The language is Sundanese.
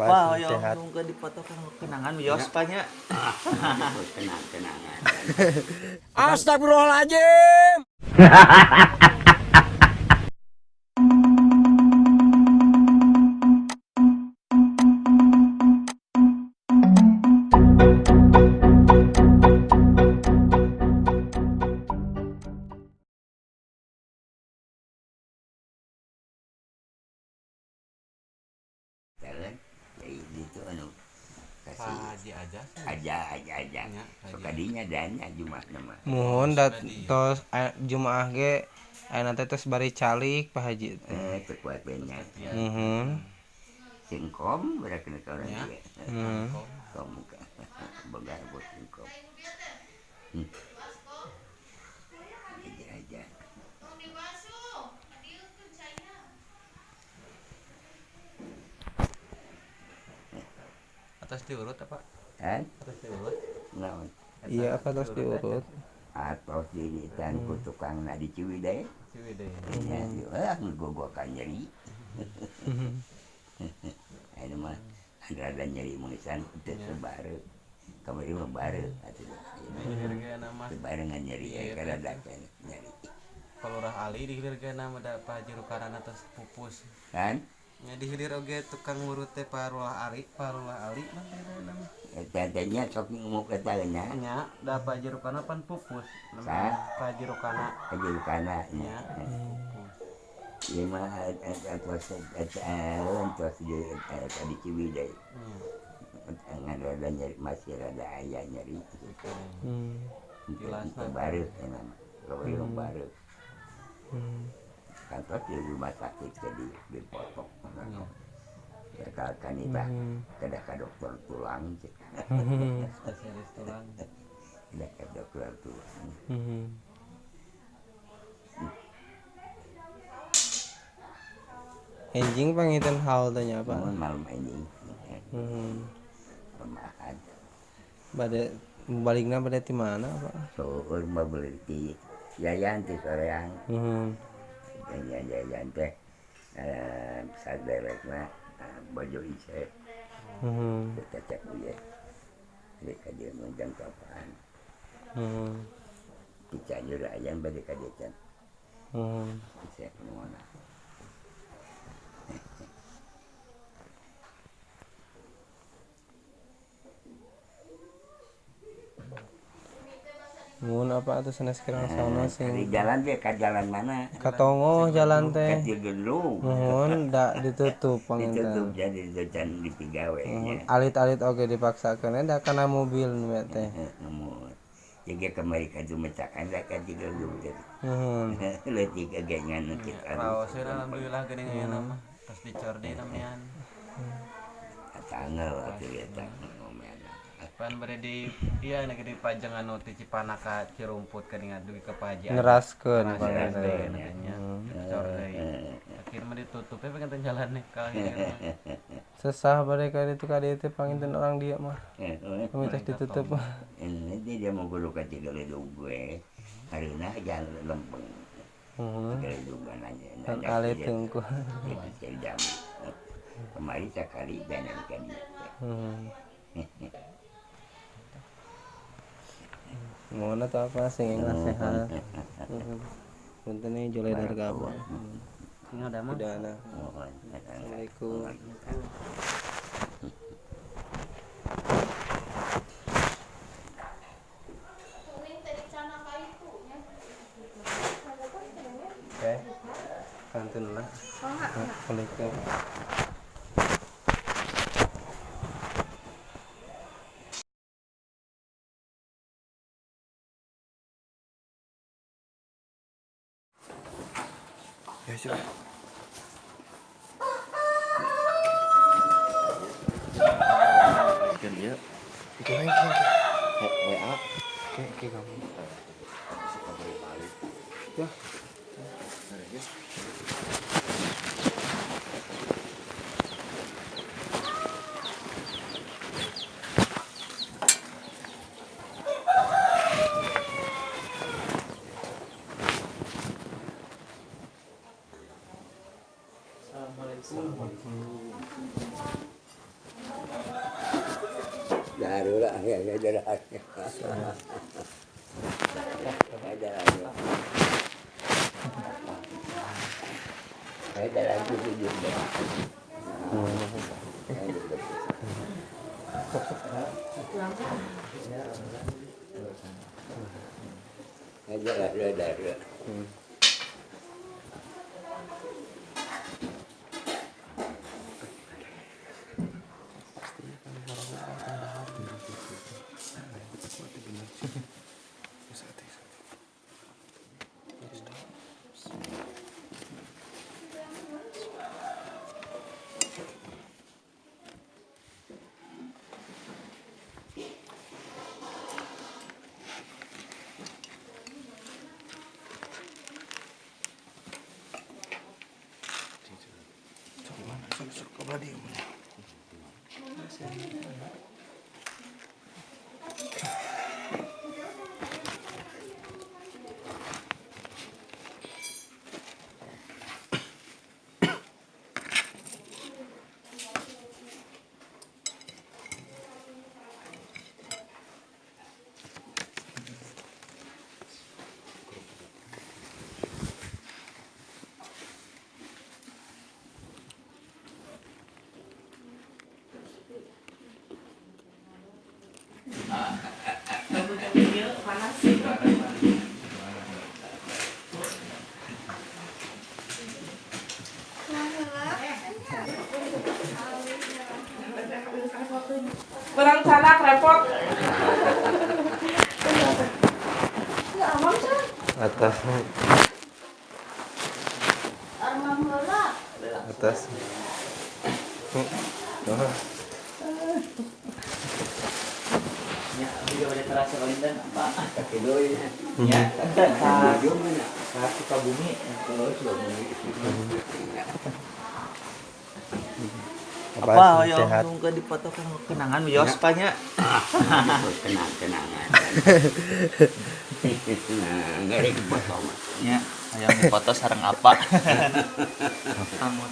Apa sing ya sehat. Nunggu dipoto kan kenangan wios banyak. Kenang-kenangan. Astagfirullahaladzim. Jalan ya itu anu kasih Haji aja. Aja aja aja. Nya, Sok kadinya dan Jumat nama. Muhun dat tos Jumaah ge ayeuna teh tos bari calik Pak Haji teh. Teu kuat nya. Muhun. Singkom berarti ka orang Ya. dia. Kom boga bos singkom. Aja aja. Atas diurut apa? Kan? Atas diurut. Naon? Iya apa tos diurut? Atos diritan ku tukangna di Ciwidey. Ciwidey. Nya, gogokan nyeri. Ayeuna mah rada nyeri mengisan teu sebare. Kamari mah bare atuh. Hilir ge nama. Teu barengan nyeri Iya, kada nyeri. Palurah Ali di hilir ge nama da Pak Haji Rukarana tos pupus. Kan? Nya di hilir oge tukang ngurut teh Parullah Ali, Parullah Ali mah teh nama. Eta teh nya sok ngumuk eta nya. Nya da Pak Haji Rukana pan pupus. Nama Sah? Pak Haji Rukana. Haji Rukana nya. Nya. Pupus. Ieu mah atos eta tos di eta di Ciwidey. Nya. Ngan rada nyeri masih rada aya nyeri. Tilasna. Teu bareuh eta mah. Kamari mah bareuh. Kantor di rumah sakit jadi dipotong. Ya kan itu kedah ka dokter tulang cek. Spesialis tulang. Kedah ka dokter tulang. Enjing panginten haul teh nya Pak. Mun malam anjing. Pemahan. Bade balikna bade ti mana Pak? Seueur mah beli di yayan ti soreang. Ya yayan teh saderekna bojo iseh. Kita cek ieu. Rek ka dieu ngundang kapan. Di Cianjur ayam bade ka dieu can. Iseh nuana. Mun apa atuh sanes kirang sauna sing Di jalan teh ka jalan mana? Katongo jalan Ka teh. Cigendrung. Muhun da ditutup panginten. Ditutup jadi can dipigawe nya. Alit-alit oge dipaksakeun da kana mobil nu teh. Mun. Jadi kemari ka Jumecakan da ka Cigendrung teh. Muhun. Leutik ge ngan kitu. Raos alhamdulillah geuning ayeuna mah. Tos dicor deui namian. Tanggal atuh eta. Pan bade di iya anu di pajang anu ti Cipanak ka Cirumput geuning dugi ka Pak Haji. Neraskeun Neras deui panginten. nya. Dicor deui. Akhir mah ditutup we panginten jalan nih ka hilir mah. Sesah bade ka ditu ka dieu teh panginten orang dia mah. Kami tos ditutup. Ini dia mau guru ka Cigaledug gue. Hareuna jalan lempeng. Cigaledug nanya. Kan alit tungku. Jam. Kemari sakali jalan ka dieu. Mohon atau apa sing nasihat. Punten nih joledar ka apa. Ini ada mah. Udah ana. Mohon. Assalamualaikum. Oke. Kantun lah. Assalamualaikum. Ya coba. Kan dia Oke, oke, oke. WA. Oke, oke kamu. Ya. Darura ya ya darah. Darah. Darah itu juga. Darah. Kurang sanak repot. Atas. Atas. Ya, juga pada terasa palintan apa? Kaki doi. Ya, Ka Sukabumi. Apa, Apa yang sehat? nunggu dipoto kan kenangan wios nya. Kenang-kenangan. Ngeri dipoto mah. Ya, hayang dipoto sareng apa? Kamu.